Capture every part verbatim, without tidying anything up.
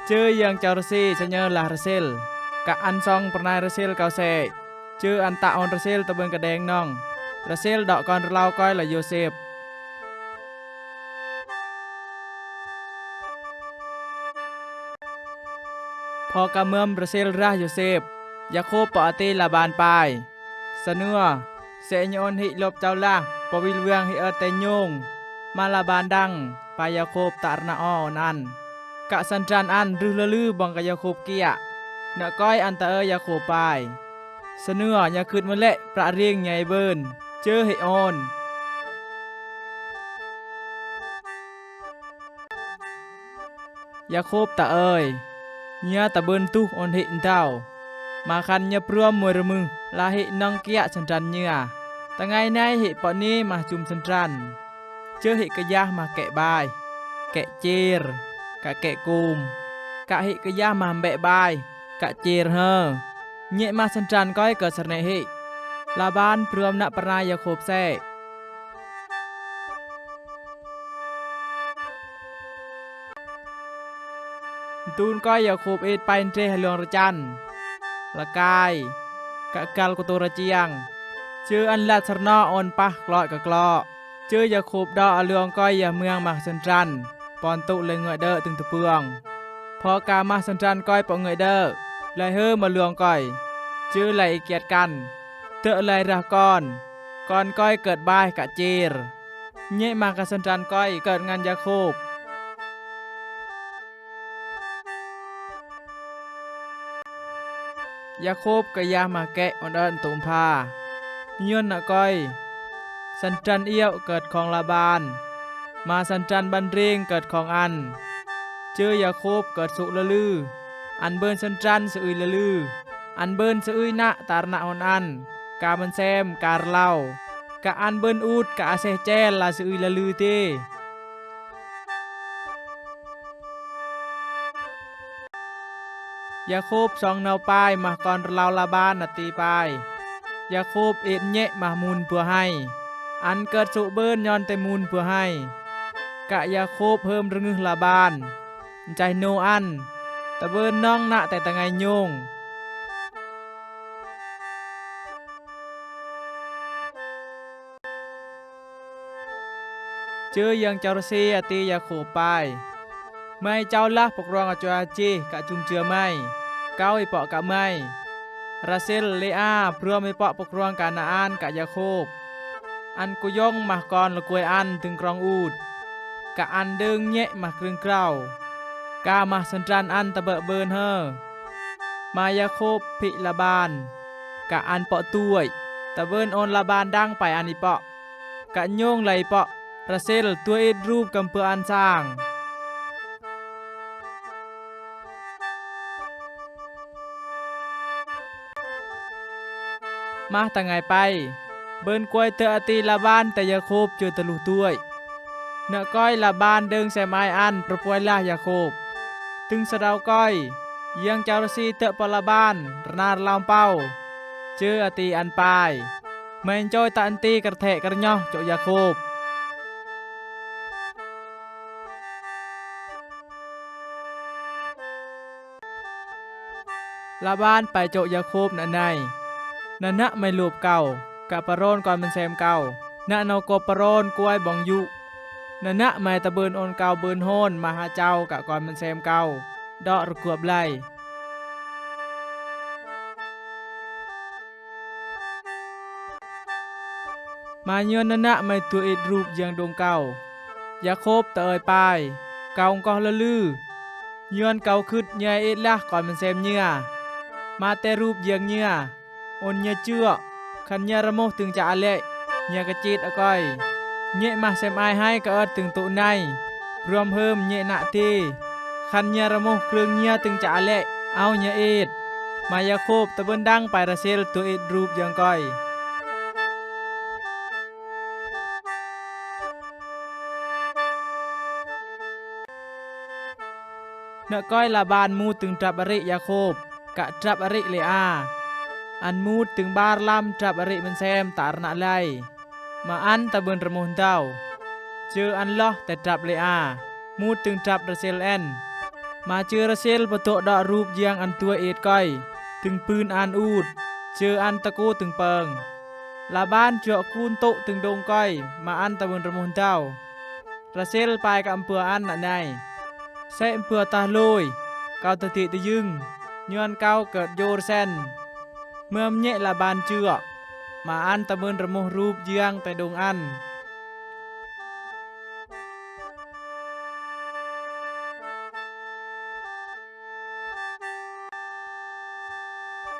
Chư yang chao Rachel, señor lah Rachel. Ka an song pernai Rachel kau se. Chư an ta on Rachel tobeng kedeng nong. Rachel dok kon rlau koi lah Yosep. Pho ka mơm Rachel rah Yosep, Yakop pô ati Laban pai. Sanua, se ñi on hik lop chao lah, pô wil wiang hik ơt te ñong. Ma Laban dang, pai Yakop ta rna o on an. Ka santran an ruh lalư bong ka Yakop kiak. Nă koi an ta ơ Yakop pai. Sanua, ña kut mă lek, prăk ring ña i bơn. Chư hik on. Yakop ta ơi, ña ta bơn tuh on hik ntau. Ma khan ña pruăm mui rmưh, lah hik nong kiak santran ña. Ta ngai nai hik pô ni ma chum santran. Chư hik kơyah ma kek bai, kek chir, ka kek kum, ka hik kơyah ma mbek bai, ka chir hơ. Ñek ma santran koi kơ serne hik. Laban pruăm nă pernai Yakop se. Ntun koi Yakop êt pai ntreh ha luang rchan, lakai, ka kal kutu rachiang. Chư an lat srno on pah kloh ka kloh. Chư Yakop dok ha luang koi yah mơng ma santran, pon tŭ lei ngoi đơ̆ tơng tơpuang. Pho ka ma santran koi pô ngoi đơ̆, lei hơm ha luang koi. Chư lei i kiat kan, tơ̆ lei rah kon, kon koi kơt bai ka chir. Ñek ma ka santran koi kơt ngan Yakop. Yakop kơyah ma kek on ơt ntŭm pha. Ñuan nă koi, santran iŏk kơt khong Laban, ma santran ban ring kơt khong an. Chư Yakop kơt sŭ lalư, an bơn santran sui lalư, an bơn sui nă ta rna on an, ka mănsem ka rlau, ka an bơn ut ka aseh chel lah sui lalư ti. Yakop song nau pai mah kon rlau Laban ati pai. Yakop êt ñek mah mun buah hai. An kơt sŭ bơn ñon te mun buah hai. Ka Yakop hơm rngưh Laban, nchai nu an, ta bơn nong nă te ta ngai ñong. Chư yang chao Rachel ati Yakop pai. Mai chao lah pok rong achua chih ka chum chua mai. Kau i pok ka mai. Rachel Lea pruăm i pok pok rong Kanaan ka Yakop. An kuyong mah kon lukui an tơng krong ut. Ka an đơng ñek mah krưng krao. Ka mah santran an ta bơ̆ bơn hơ. Ma Yakop phik Laban. Ka an pok tuai. Ta bơn on Laban dang pai an i pok. Ka ñong lai pok, Rachel tuai êt rup kơm pơan sang. Mah ta ngai pai, bơn kuai tơ̆ ati Laban te Yakop chua tơluh tuai. Nă koi Laban đơng sem ai an prơpuai lah Yakop. Tơng sơdau koi, yang chao Rachel tơ̆ pô Laban, rnar lam pau. Chư ati an pai. Mai nchoi ta nti kơrthek kơrnyoh chok Yakop. Laban pai chok Yakop nă nai. Nă nă mai lup kau, ka parôn kon mănsem kau. Nă nau kop parôn kuai bong yu. Nă nă mai ta bơn on kau bơn hôn ma ha chau ka kon mănsem kau. Đok rkup lai. Ma ñuan nă nă mai tuai êt rup yang đung kau. Yakop ta ơi pai, kau ngkoh lalư. Ñuan kau khut ñai êt lah kon mănsem ñia. Ma te rup yang ñia. On ñia chua, khan ñia rơmuh tơng chă lek, ñia kơchit akoi. Ñek mah sem ai hai ka ơt tơng tŭ nai. Pruăm hơm ñek nă ti. Khan ñia rơmuh krưng ñia tơng chă lek, au ñia êt. Ma Yakop ta bơn dang pai Rachel tuai êt rup yang koi. Nă koi Laban mut tơng trăp arĭ Yakop, kă trăp arĭ Lea. An mut tơng bar lam trăp arĭ mănsem ta rnă lai. Ma an ta bơn rơmuh ntau. Chư an loh te trăp Lea, mut tơng trăp Rachel en. Ma jơ Rasel patoh dok rup yang an tuai et koi, tŭng pŭn an ut, jơ an tako tŭng peung. Laban jok kun toh tŭng dong koi, ma an ta bơ̆n rơmoh ntao. Rasel pai kă mpua an nă nai: Se mpua tah loi, kao tơti tơyŭng, nhuan kao kơt yor sen. Mơm nhek Laban jok, ma an ta bơ̆n rơmoh rup yang te dong an.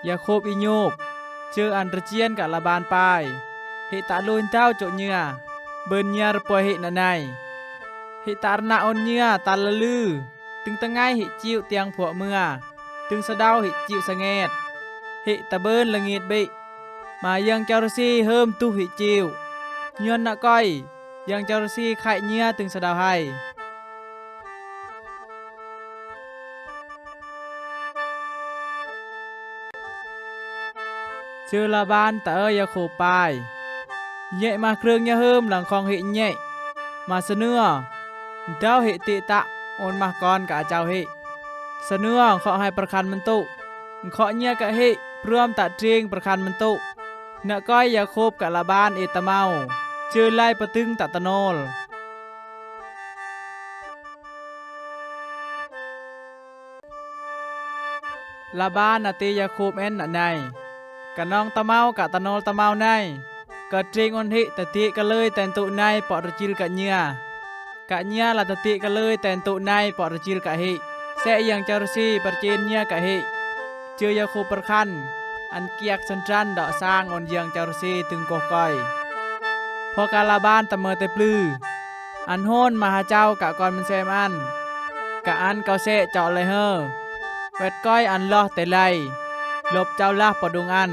Yakôb i nhôp, jơ an rơjien kă Laban pai. Hĭ tă loi ntao jŏ nyiê, bơ̆n nyiê rơpơi hĭ nă nai. Hĭ tă rơnă ôn nyiê tal lư, tŭng tơngai hĭ chiu tiang phuă mưa, tŭng sơdau hĭ chiu sơnget. Hĭ ta bơ̆n lơngit bĭ, ma yang chao rơsi hơm tuh hĭ chiu. Nhuan nă koi, yang chao rơsi khaĭ nyiê tŭng sơdau hai. Jơ Laban tơ Yakôb pai. Nhek mah krơng nyiê hơm lăng khong hĭ nhek, ma sơnưo, ntao hĭ ti tă ôn mah kon kă achau hĭ. Sơnưo khŏ hai pơrkhan mơntŭ, khŏ nyiê kă hĭ, pruăm tă tring pơrkhan mơntŭ. Nă koi Yakôb kă Laban i tơmau, jơ lai pơtưng tă tơnol. Laban nă ti Yakôb en nă nai: Kơnong tơmau kă tơnol tơmau nai, kơtring ôn hĭ tơti kơlơi ten tŭ nai pŏk rơjil kă nyiê. Kă nyiê lah tơti kơlơi ten tŭ nai pŏk rơjil kă hĭ, se yang chao rơsi pơrchin nyiê kă hĭ. Jơ Yakôb pơrkhan, an kiak sơnran dŏ sang ôn yang chao rơsi tŭng koh koi. Pho kă Laban tơmơ tơplư, an hôn ma hachau kă kon mơsem an, kă an kau se chŏ lơi hơ, wet koi an loh tơlai, lop chau lah pơdung an.